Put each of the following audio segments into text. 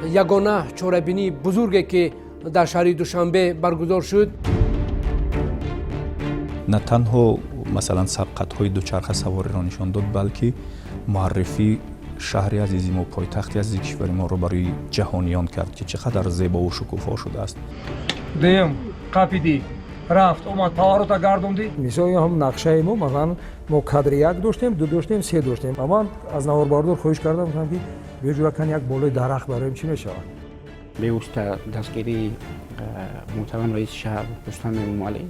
Ягона чорабинии бузурге, ки дар шаҳри Душанбе баргузор шуд. На танҳо, масалан, сабқатҳои дучархасавориро нишон дод, балки муаррифии шаҳри азизи мо, пойтахти азизи кишвари моро барои ҷаҳониён кард, ки чӣ қадар зебову шукуфо шудааст. Дуюм қапидӣ, рафт, омад, поворота гардондӣ. Мисол, ҳам нақшаи мо, масалан, мо кадри як доштем, ду доштем, се доштем. А ман аз наворбардор хоҳиш кардам, гуфтам, ки беҷура кан як болои дарахт бароем, чӣ мешавад. Бевосита дастгирии муҳтарам раиси шаҳр Рустам Эмомалӣ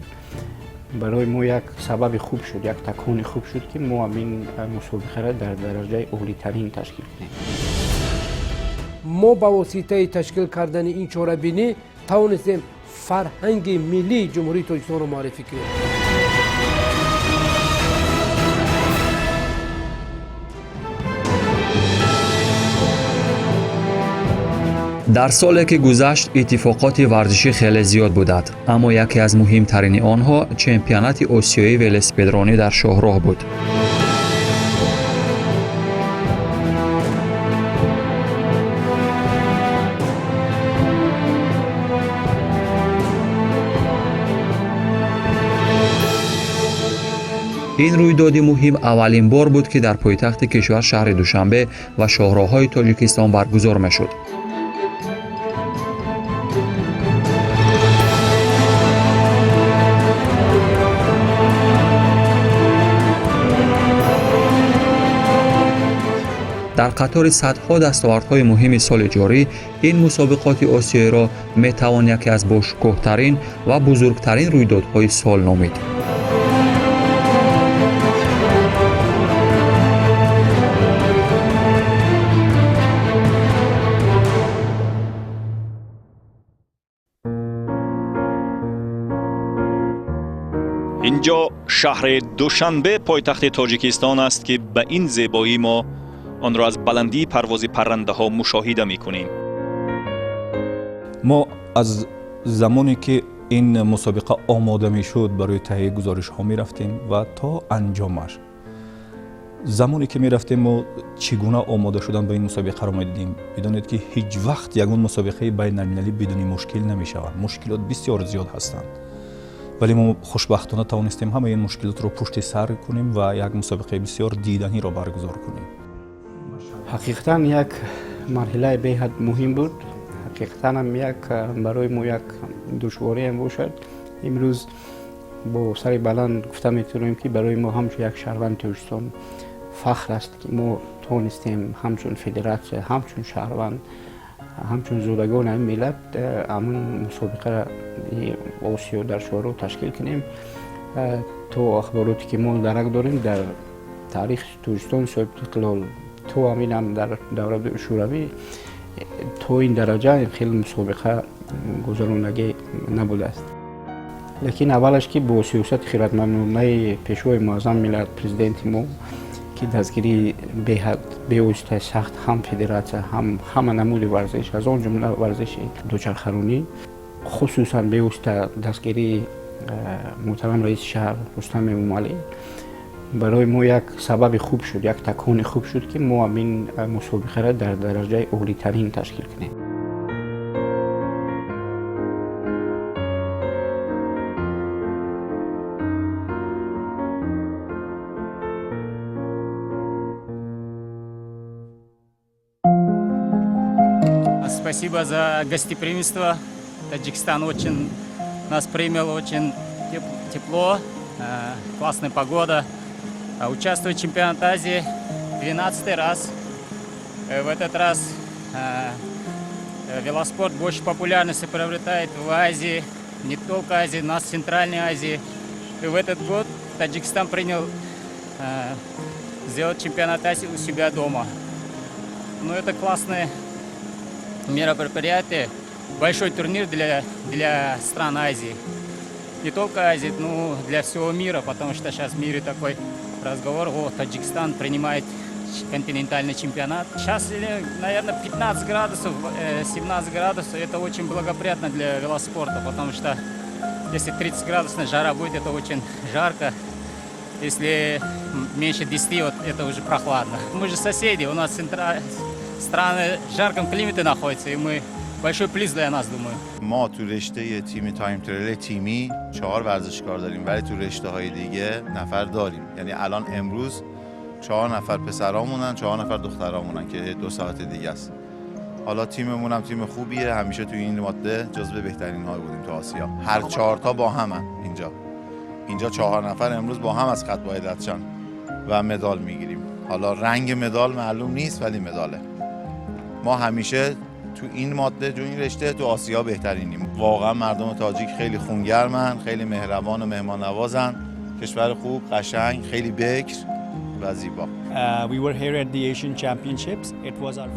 барои мо як сабаби хуб шуд, як такони хуб шуд, ки мо ҳамин мусобиқаро дар дараҷаи олитарин ташкил кунем. Мо ба воситаи ташкил кардани ин чорабинӣ тавонистем фарҳанги миллии Ҷумҳурии Тоҷикистонро муаррифӣ кунем. Дар соле, ки гузашт, иттифоқоти варзишӣ хеле зиёд буданд, аммо яке аз муҳимтарини онҳо чемпионати осиёии велосипедронӣ дар шоҳроҳ буд. Ин рӯйдоди муҳим аввалин бор буд, ки дар пойтахти кишвар, шаҳри Душанбе, ва шоҳроҳҳои Тоҷикистон баргузор мешуд. Дар қатори садҳо дастовардҳои муҳими соли ҷорӣ ин мусобиқоти осиёиро метавон яке аз бошукӯҳтарин ва бузургтарин рӯйдодҳои сол номид. Инҷо шаҳри Душанбе, пойтахти Тоҷикистон аст, ки ба ин зебоӣ мо онро аз баландии парвози паррандаҳо мушоҳида мекунем. Мо аз замоне, ки ин мусобиқа омода мешуд, барои таҳияи гузоришҳо мерафтем ва то анҷомаш. Замоне ки мерафтем, мо чӣ гуна омода шудан ба ин мусобиқаро медидем. Бидонед, ки ҳеҷ вақт ягон мусобиқаи байналмилалӣ бидуни мушкил намешавад. Мушкилот бисёр зиёд ҳастанд, вале мо хушбахтона тавонистем ҳамаи ин мушкилотро пушти сар кунем ва як мусобиқаи бисёр диданиро баргузор кунем. Ҳақиқатан, як марҳилаи беҳад муҳим буд. Ҳақиқатанам, як барои мо як душвориам бошад, имрӯз бо сари баланд гуфта метавонем, ки барои мо ҳамчун як шаҳрванди Тоҷикистон фахр аст, ки мо тавонистем ҳамчун федератсия, ҳамчун шаҳрванд, ҳамчун зодагони ҳамин миллат ҳамун мусобиқаи Осиё дар шоҳроҳ ташкил кунем. То ахбороте, ки мо дарак дорем, дар таърихи Тоҷикистон соҳибистиқлол, то ҳаминам дар давраи Шӯравӣ, то ин дараҷа хеле мусобиқа гузарондагӣ набудааст. Лекин аввалаш, ки бо сиёсати хиратмандонаи Пешвои муаззами миллат, Президенти мо, ки дастгирии беҳад бевоситаи сахт ҳам федератсия, ҳам ҳама намуди варзиш, аз он ҷумла варзиши дучархаронӣ, хусусан бевосита дастгирии муҳтарам раиси шаҳр Рустам Эмомалӣ барои мо як сабаби хуб шуд, як такони хуб шуд, ки мо ҳамин мусобиқаро дар дараҷаи олитарин ташкил кунем. Спасибо за гостеприимство. Таджикистан очень нас принял, очень тепло, классная погода. Участвую в чемпионате Азии 12 раз. В этот раз велоспорт больше популярности приобретает в Азии, не только Азии, у нас в Центральной Азии. И в этот год Таджикистан принял сделать чемпионат Азии у себя дома. Ну, это классное мероприятие, большой турнир для стран Азии. Не только Азии, но для всего мира, потому что сейчас в мире такой разговор: о, Таджикистан принимает континентальный чемпионат. Сейчас, наверное, 15 градусов, 17 градусов, это очень благоприятно для велоспорта, потому что если 30 градусная жара будет, это очень жарко. Если меньше 10, вот это уже прохладно. Мы же соседи, у нас Страны в жарком климате находятся, и мы большой плюс для нас, думаю. ما تو رشته تیم time trial تیمی 4 ورزشکار داریم، ولی تو رشته های دیگه نفر داریم. یعنی الان امروز 4 نفر پسرامونن، 4 نفر دخترامونن که 2 ساعت دیگه است. حالا تیممون هم تیم خوبیه، همیشه تو این ماده جزو بهترین های بودیم تو آسیا. هر 4 تا با همن اینجا 4 نفر امروز با هم از خط باید رد شن و مدال میگیریم. حالا رنگ مدال معلوم نیست ولی مداله. ما همیشه تو این ماده، تو این رشته تو آسیا بهترینیم. واقعا مردم تاجیک خیلی خونگرمن، خیلی مهربان و مهمان نوازن. کشور خوب، قشنگ، خیلی بکر و زیبا.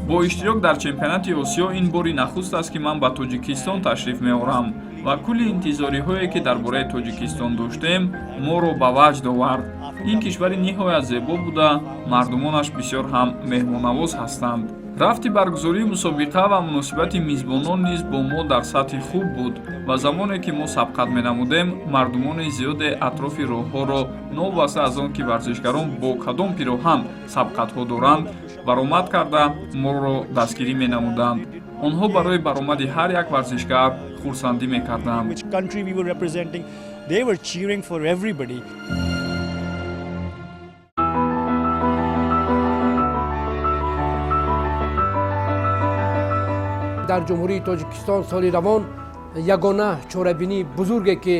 Бо иштирок дар чемпионати Осиё ин бори нахуст аст, ки ман ба Тоҷикистон ташриф меорам ва кулли интизориҳое, ки дар бораи Тоҷикистон доштем, моро ба ваҷд овард. Ин кишвари ниҳоят зебо буда, мардумонаш бисёр ҳам меҳмоннавоз ҳастанд. Рафти баргузории мусобиқа ва муносибати мизбонон низ бо мо дар сатҳи хуб буд ва замоне ки мо сабқат менамудем, мардумони зиёде атрофи роҳҳоро, новобаста аз он ки варзишгарон бо кадом пироҳан сабқатҳо доранд, баромад карда моро дастгирӣ менамуданд. Онҳо барои баромади ҳар як варзишгар хурсандӣ мекарданд. Дар Ҷумҳурии Тоҷикистон соли равон ягона чорабинии бузурге, ки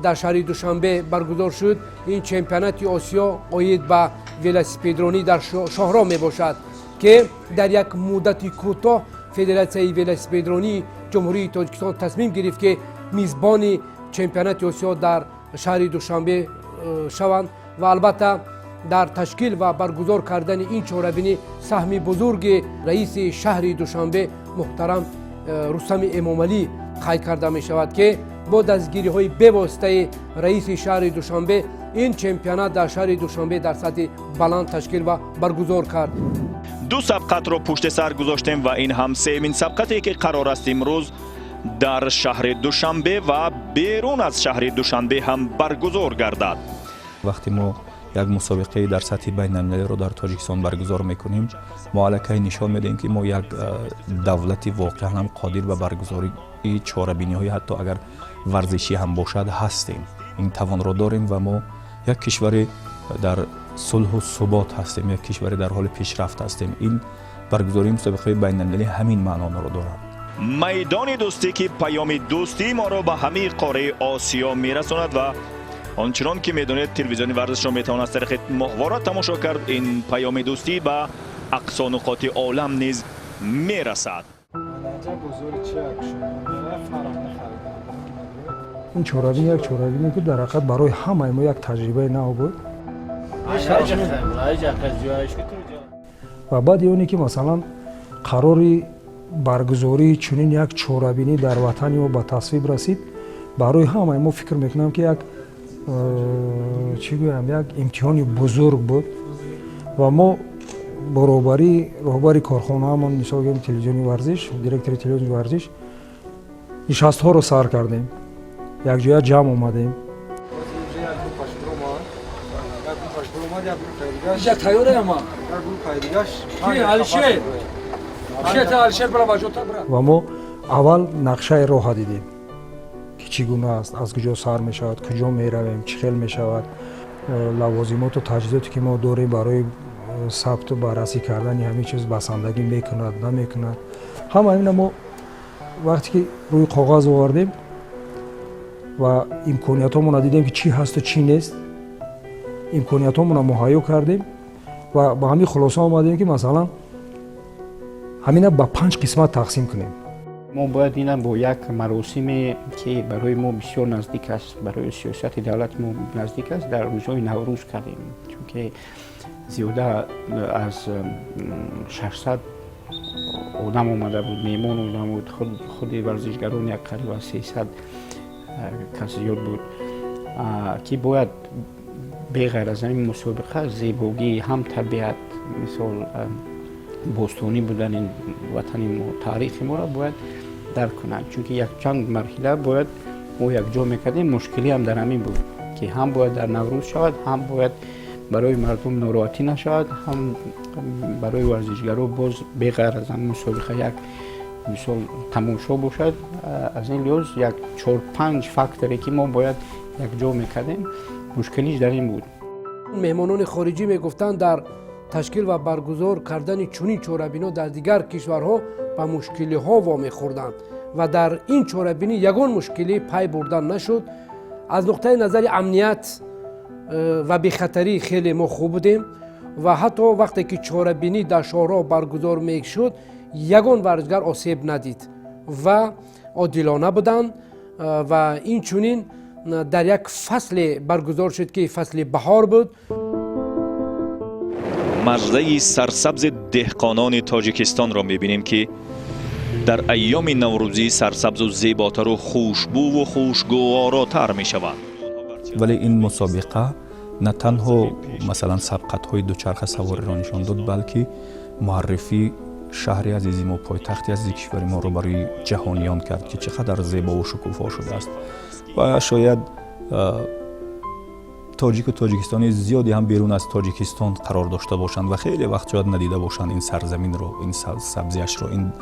дар шаҳри Душанбе баргузор шуд, ин чемпионати Осиё оид ба велосипедронӣ дар шоҳроҳ мебошад, ки дар як муддати кӯтоҳ Федератсияи велосипедронии Ҷумҳурии Тоҷикистон тасмим гирифт, ки мизбони чемпионати Осиё дар шаҳри Душанбе шаванд. Ва албатта дар ташкил ва баргузор кардани ин чорабинӣ саҳми бузурги раиси шаҳри Душанбе муҳтарам Рустами Эмомалӣ қайд карда мешавад, ки бо дастгириҳои бевоситаи раиси шаҳри Душанбе ин чемпионат дар шаҳри Душанбе дар сатҳи баланд ташкил ва баргузор кард. Ду сабқатро пушти сар гузоштем ва ин ҳам сеюмин сабқате, ки қарор аст имрӯз дар шаҳри Душанбе ва берун аз шаҳри Душанбе ҳам баргузор гардад. Вақте мо як мусобиқаи дар сатҳи байналмилалиро дар Тоҷикистон баргузор мекунем, мо аллакай нишон медиҳем, ки мо як давлати воқеан ҳам қодир ба баргузории чорабиниҳои ҳатто агар варзишӣ ҳам бошад ҳастем. Ин тавонро дорем ва мо як кишвари дар сулҳу субот ҳастем, як кишвари дар ҳоли пешрафт ҳастем. Ин баргузории мусобиқаҳои байналмилалӣ ҳамин маъноро дорад. Майдони дӯстӣ, ки паёми дӯстии моро ба ҳамаи қораи Осиё мерасонад ва ончунон ки медонед, телевизиони варзишро метавон аз тариқи моҳвора тамошо кард. Ин паёми дӯстӣ ба ақсо нуқоти олам низ мерасад. Ин чорабинӣ як чорабиние, ки дар ҳақиқат барои ҳамаи мо як таҷрибаи нав буд. Ва баъди оне ки масалан қарори баргузории чунин як чорабинӣ дар ватани мо ба тасвиб расид, барои ҳамаи мо фикр мекунам, ки як чӣ гӯям, як имтиҳони бузург буд. Ва мо баробарии роҳбари корхонаамон, мисол гӯем, телевизиони варзиш, директори телевизиони варзиш, нишастҳоро сар кардем, якҷоя ҷамъ омадем. Ва мо аввал нақшаи роҳа дидем, ки чӣ гуна аст, аз куҷо сар мешавад, куҷо меравем, чӣ хел мешавад, лавозимоту таҷҳизоте, ки мо дорем, барои сабту баррасӣ кардани ҳамин чиз басандагӣ мекунад, намекунад. Ҳама ина мо вақте ки рӯи коғаз овардем ва имкониятҳомонро дидем, ки чӣ ҳасту чӣ нест, имкониятҳомонро муҳайё кардем ва ба ҳамин хулоса омадем, ки масалан ҳамина ба панҷ қисмат тақсим кунем. Мо бояд ина бо як маросиме, ки барои мо бисёр наздик аст, барои сиёсати давлати мо наздик аст, дар рӯзҳои Наврӯз кардем, чунки зиёда аз 600 одам омада буд, меҳмон омада буд, худи варзишгарон як қариб аз 300 кас зиёд буд, ки бояд беғайр аз ҳамин мусобиқа зебогии ҳам табиат, мисол бостонӣ будани ватани мо, таърихи моро бояд дарк кунанд, чунки якчанд марҳила бояд мо якҷо мекардем. Мушкилӣ ҳам дар ҳамин буд, ки ҳам бояд дар Наврӯз шавад, ҳам бояд барои мардум нороҳатӣ нашавад, ҳам Барои варзишгаро боз беғайр аз ҳамин мусобиқа як мисол тамошо бошад. Аз ин лиҳоз як чор-панҷ факторе ки мо бояд якҷо мекардем, мушкилиш дар ин буд. Меҳмонони хориҷӣ мегуфтанд, дар ташкил ва баргузор кардани чунин чорабиниҳо дар дигар кишварҳо ба мушкилиҳо вомехӯрданд ва дар ин чорабинӣ ягон мушкилӣ пай бурдан нашуд. Аз нуқтаи назари амният ва бехатарӣ хеле мо хуб будем ва ҳатто вақте ки чорабинӣ дар шоҳроҳ баргузор мешуд, ягон варзишгар осеб надид ва одилона буданд. Ва инчунин дар як фасле баргузор шуд, ки фасли баҳор буд. Маждаи сарсабзи деҳқонони Тоҷикистонро мебинем, ки дар айёми наврӯзӣ сарсабзу зеботару хушбӯву хушгуворотар мешаванд. Вале ин мусобиқа на танҳо, масалан, сабқатҳои дучархасавориро нишон дод, балки муаррифии шаҳри азизи мо, пойтахти азизи кишвари моро барои ҷаҳониён кард, ки чӣ қадар зебову шукуфо шудааст. Ва шояд тоҷику тоҷикистони зиёде ҳам берун аз Тоҷикистон қарор дошта бошанд ва хеле вақт шояд надида бошанд ин сарзаминро, ин сабзиашро, ин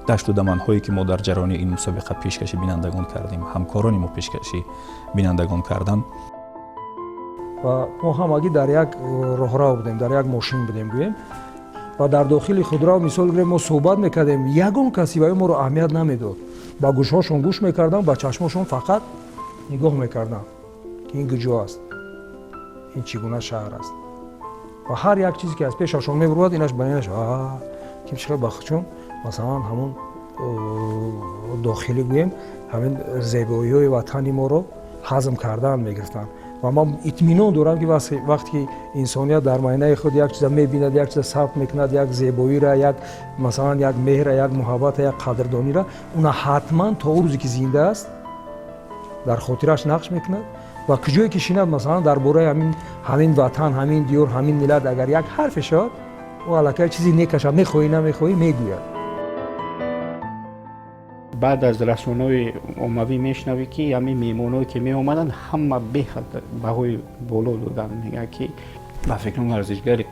дашту даманҳое, ки мо дар ҷараёни ин мусобиқа пешкаши бинандагон кардем, ҳамкорони мо пешкаши бинандагон карданд. Ва мо ҳамагӣ дар як роҳрав будем, дар як мошин будем, гӯем, ва дар дохили худрав, мисол гирем, мо суҳбат мекардем, ягон каси ба моро аҳамият намедод. Ба гӯшҳошон гӯш мекардам, ба чашмошон фақат нигоҳ мекардам, ки ин куҷо аст, ин чӣ гуна шаҳр аст. Ва ҳар як чизе, ки аз пешашон мебурад, инаш ба инаш ки чӣ ба чун масалан ҳамон дохилӣ, гӯем, ҳамин зебоиҳои ватани моро ҳазм кардан мегирифтанд. Ва ман итминон дорам, ки вақте ки инсоният дар майнаи худ як чиза мебинад, як чиза сабт мекунад, як зебоира, як, масалан, як меҳра, як муҳаббата, як қадрдонира, уна ҳатман то он рӯзе ки зинда аст дар хотираш нақш мекунад. Ва куҷое ки шинад, масалан, дар бораи ҳамин ватан, ҳамин диёр, ҳамин миллат агар як ҳарфе шавад, ӯ аллакай чизи некаша, мехоҳӣ, намехоҳӣ, мегӯяд. Баъд аз расонаҳои оммавӣ мешунавӣ, ки ҳамин меҳмонҳое, ки меомаданд, ҳама беҳад баҳои боло доданд. Мегӯяд, ки ба фикрам варзишгари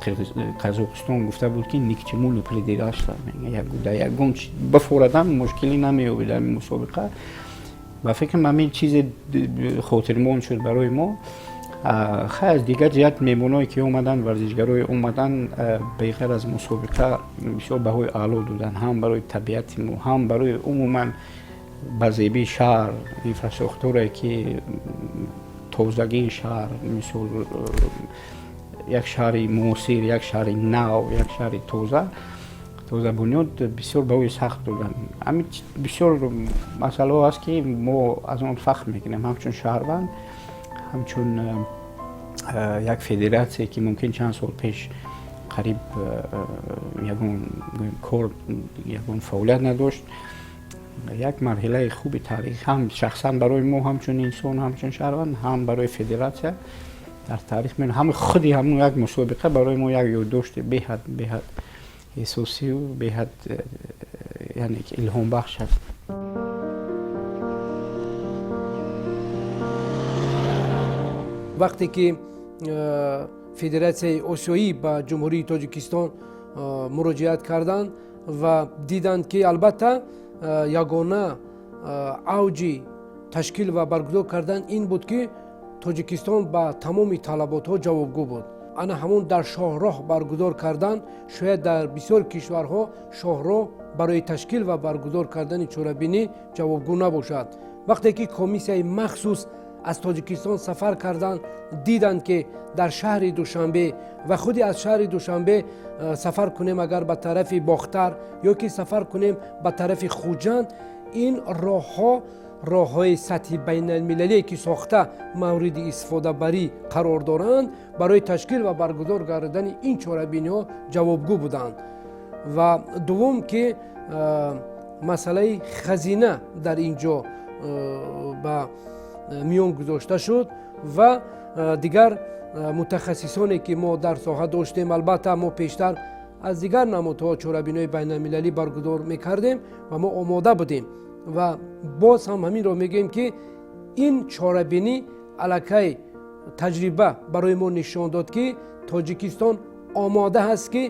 Қазоқистон гуфта буд, ки ни к чему не придираться, дар ягон бифорадам мушкилӣ намеёбид ҳамин мусобиқа. Ба фикрам, ҳамин чизе хотирмон шуд барои мо. Хай, аз дигар ҷиҳат, меҳмонҳое, ки омаданд, варзишгарое омаданд, беғайр аз мусобиқа бисёр баҳои аъло доданд, ҳам барои табиати мо, ҳам барои умуман ба зебии шаҳр, инфраструктурае, ки тозагии шаҳр, мисол, як шаҳри муосир, як шаҳри нав, як шаҳри тоза, тозабунёд, бисёр баҳои сахт доданд. Ҳамин бисёр масъалаҳо аст, ки мо аз он фахр мекунем, ҳамчун шаҳрванд, ҳамчун як федератсия, ки мумкин чанд сол пеш қариб ягон кор, ягон фаъолият надошт. Як марҳилаи хуби таърих ҳам шахсан барои мо, ҳамчун инсон, ҳамчун шаҳрванд, ҳам барои федератсия дар таърих. Ҳам худи ҳамун як мусобиқа барои мо як ёддошти беҳад, беҳад эҳсосию беҳад, яъне илҳомбахш аст. Вақте ки Федератсияи Осиёӣ ба Ҷумҳурии Тоҷикистон муроҷиат карданд ва диданд, ки албатта ягона авҷи ташкил ва баргузор кардан ин буд, ки Тоҷикистон ба тамоми талаботҳо ҷавобгӯ буд. Ана ҳамон дар шоҳроҳ баргузор кардан, шояд дар бисёр кишварҳо шоҳроҳ барои ташкил ва баргузор кардани чорабинӣ ҷавобгӯ набошад. Вақте ки комиссияи махсус аз Тоҷикистон сафар карданд, диданд, ки дар шаҳри Душанбе ва худи аз шаҳри Душанбе сафар кунем агар ба тарафи Бохтар ё ки сафар кунем ба тарафи Хуҷанд, ин роҳҳо роҳҳои сатҳи байналмилалие, ки сохта мавриди истифодабарӣ қарор доранд, барои ташкил ва баргузор гардидани ин чорабиниҳо ҷавобгӯ буданд. Ва дуввум, ки масъалаи хазина дар ин ҷо ба миён гузошта шуд ва дигар мутахассисоне, ки мо дар соҳа доштем. Албатта, мо пештар аз дигар намудҳо чорабиниҳои байналмилалӣ баргузор мекардем ва мо омода будем. Ва боз ҳам ҳаминро мегӯем, ки ин чорабинӣ аллакай таҷриба барои мо нишон дод, ки Тоҷикистон Омода ҳаст, ки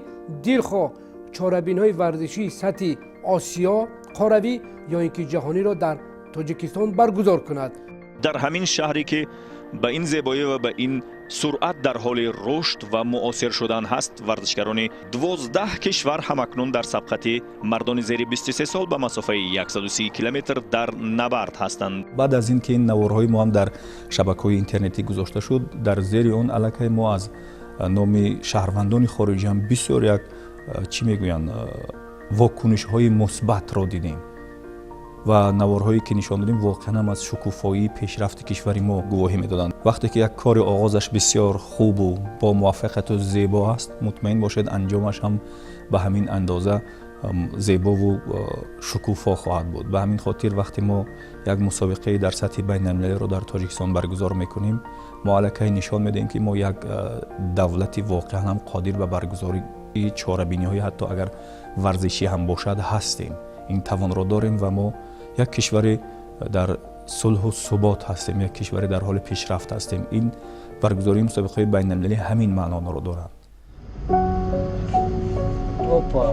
дилхоҳ чорабиниҳои варзишии сатҳи Осиё, қорравӣ ё ин ки ҷаҳониро дар Тоҷикистон баргузор кунад. Дар ҳамин шаҳре, ки ба ин зебоӣ ва ба ин суръат дар ҳоли рушд ва муосир шудан ҳаст, варзишгарони 12 кишвар ҳамакнун дар сабқати мардони зери 23 сол ба масофаи 130 километр дар набард ҳастанд. Баъд аз ин ки ин наворҳои мо ҳам дар шабакаҳои интернетӣ гузошта шуд, дар зери он аллакай мо аз номи шаҳрвандони хориҷӣ ҳам бисёр як, чӣ мегӯянд, вокунишҳои мусбатро дидем ва наворҳое ки нишон додем, воқеан ҳам аз шукуфоии пешрафти кишвари мо гувоҳӣ медоданд. Вақте ки як кори оғозаш бисёр хубу бо муваффақияту зебо аст, мутмаин бошед, анҷомаш ҳам ба ҳамин андоза зебову шукуфо хоҳад буд. Ба ҳамин хотир, вақте мо як мусобиқаи дар сатҳи байналмилалиро дар Тоҷикистон баргузор мекунем, мо аллакай нишон медиҳем, ки мо як давлати воқеан ҳам қодир ба баргузории чорабиниҳои, ҳатто агар варзишӣ ҳам бошад, ҳастем. Ин тавонро дорем ва мо як кишвари дар сулҳу субот ҳастем, як кишвари дар ҳоли пешрафт ҳастем. Ин баргузории мусобиқаҳои байналмилалӣ ҳамин маъноро дорад. Опа,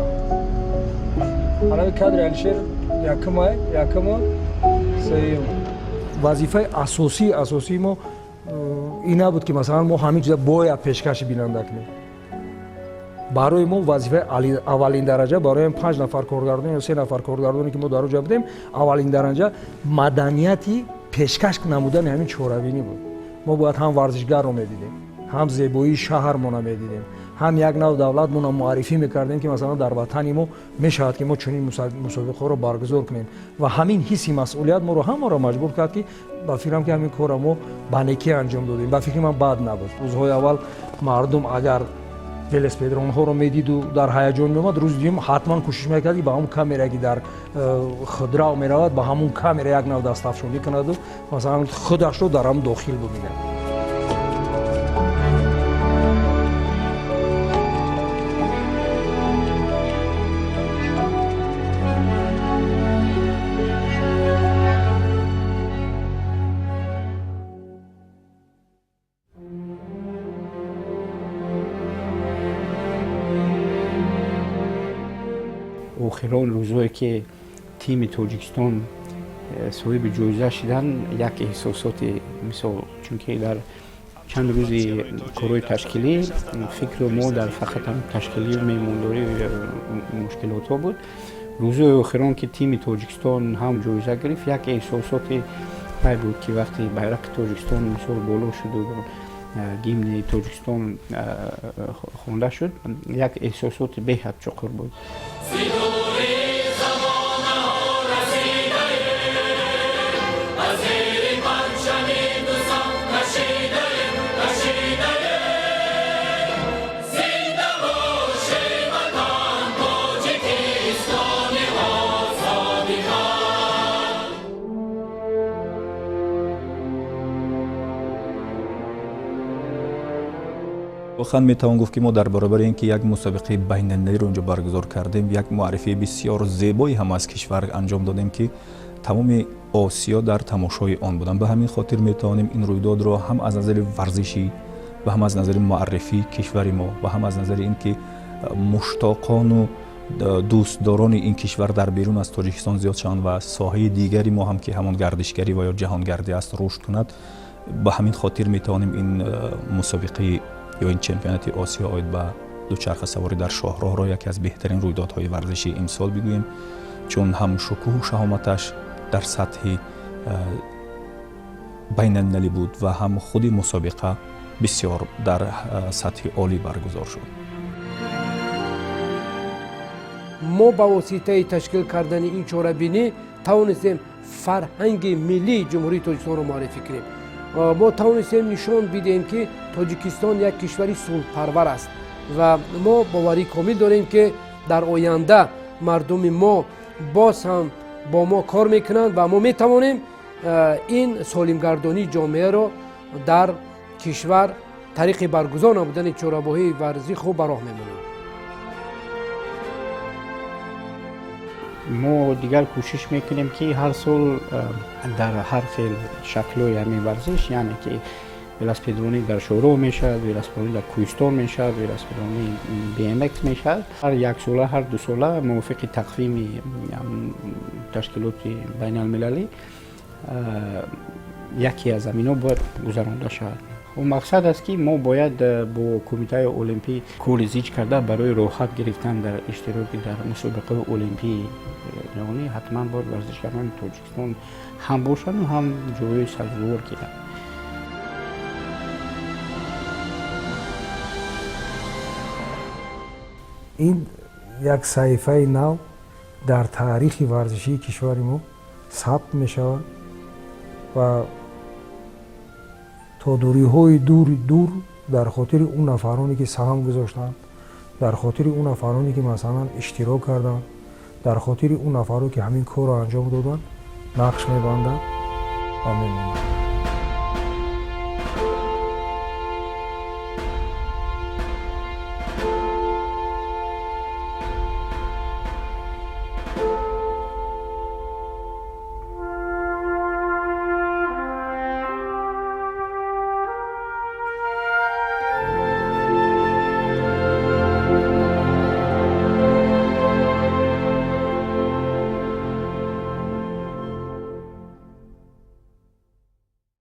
ҳанави кадри Алишер якума, якума, сеюм. Вазифаи асосии мо ин набуд, ки масалан мо ҳамин чиза бояд пешкаши бинанда кунем. Барои мо вазифаи аввалин дараҷа, барои панҷ нафар коргардон ё се нафар коргардоне, ки мо дар оҷа будем, аввалин дараҷа маданияти пешкаш намудани ҳамин чорабинӣ буд. Мо бояд ҳам варзишгарро медидем, ҳам зебоии шаҳрмона медидем, ҳам як нав давлатмона муаррифӣ мекардем, ки масалан дар ватани мо мешавад, ки мо чунин мусобиқаҳоро баргузор кунем. Ва ҳамин ҳисси масъулият моро ҳамаро маҷбур кард, ки ба фикрам, ки ҳамин корро мо ба некӣ анҷом додем. Ба фикри ман, бад набуд. Рӯзҳои аввал мардум агар велосипедронҳоро медиду дар ҳаяҷон меомад, рӯзи дуюм ҳатман кӯшиш мекард, ки ба ҳамон камера, ки дар худрав меравад, ба ҳамон камера як нав дастафшонӣ кунаду масалан худашро дар ҳам дохил бубинад. Охирон рӯзое, ки тими Тоҷикистон соҳиби ҷоиза шидан, як эҳсосоти, мисол, чунки дар чанд рӯзи корҳои ташкилӣ фикру мо дар фақат ташкилию меҳмондорӣ, мушкилотҳо буд. Рӯзои охирон, ки тими Тоҷикистон ҳам ҷоиза гирифт, як эҳсосоти вай буд, ки вақте байрақи Тоҷикистон, мисол, боло шуду гимни Тоҷикистон хонда шуд, як эҳсосоти беҳад чуқур буд. Воқеан метавон гуфт, ки мо дар баробари ин ки як мусобиқаи байналмилалиро инҷо баргузор кардем, як муаррифии бисёр зебое ҳам аз кишвар анҷом додем, ки тамоми Осиё дар тамошои он буданд. Ба ҳамин хотир метавонем ин рӯйдодро ҳам аз назари варзишӣ ва ҳам аз назари муаррифии кишвари мо ва ҳам аз назари ин ки муштоқону дӯстдорони ин кишвар дар берун аз Тоҷикистон зиёд шаванд ва соҳаи дигари мо ҳам, ки ҳамон гардишгарӣ ва ё ҷаҳонгардӣ аст, рушд кунад, ба ҳамин хотир метавонем ин мусобиқаи ё ин чемпионати Осиё оид ба дучархасаворӣ дар шоҳроҳро яке аз беҳтарин рӯйдодҳои варзишии имсол бигӯем, чун ҳам шукӯҳу шаҳоматаш дар сатҳи байналмилалӣ буд ва ҳам худи мусобиқа бисёр дар сатҳи олӣ баргузор шуд. Мо ба воситаи ташкил кардани ин чорабинӣ тавонистем фарҳанги миллии Ҷумҳурии Тоҷикистонро муаррифӣ кунем. Мо тавонистем нишон бидиҳем, ки Тоҷикистон як кишвари сулҳпарвар аст ва мо боварии комил дорем, ки дар оянда мардуми мо боз ҳам бо мо кор мекунанд ва мо метавонем ин солимгардонии ҷомеаро дар кишвар тариқи баргузор намудани чорабиниҳои варзишӣ хуб ба роҳ мемонем. Мо дигар кӯшиш мекунем, ки ҳар сол дар ҳар хел шаклҳои ҳамин варзиш, яъне ки Велосипедронӣ дар шӯро мешавад, велосипедронӣ дар кӯҳистон мешавад, велосипедронӣ BMX мешавад. Ҳар яксола, ҳар дусола мувофиқи тақвими ташкилоти байналмилалӣ яке аз амино бояд гузаронда шавад. Мақсад аст, ки мо бояд бо Кумитаи Олимпӣ кори зич карда, барои роҳат гирифтан дар иштироки дар мусобиқаи олимпии ҷаҳонӣ ҳатман бояд варзишгарони Тоҷикистон ҳам бошанду ҳам ҷои сазовор гиранд. Ин як саҳифаи нав дар таърихи варзишии кишвари мо сабт мешавад ва то дуриҳои дури дур дар хотири он нафароне, ки саҳм гузоштанд, дар хотири он нафароне, ки масалан иштирок карданд, дар хотири он нафаро, ки ҳамин корро анҷом доданд, нақш мебандад ва мемонад.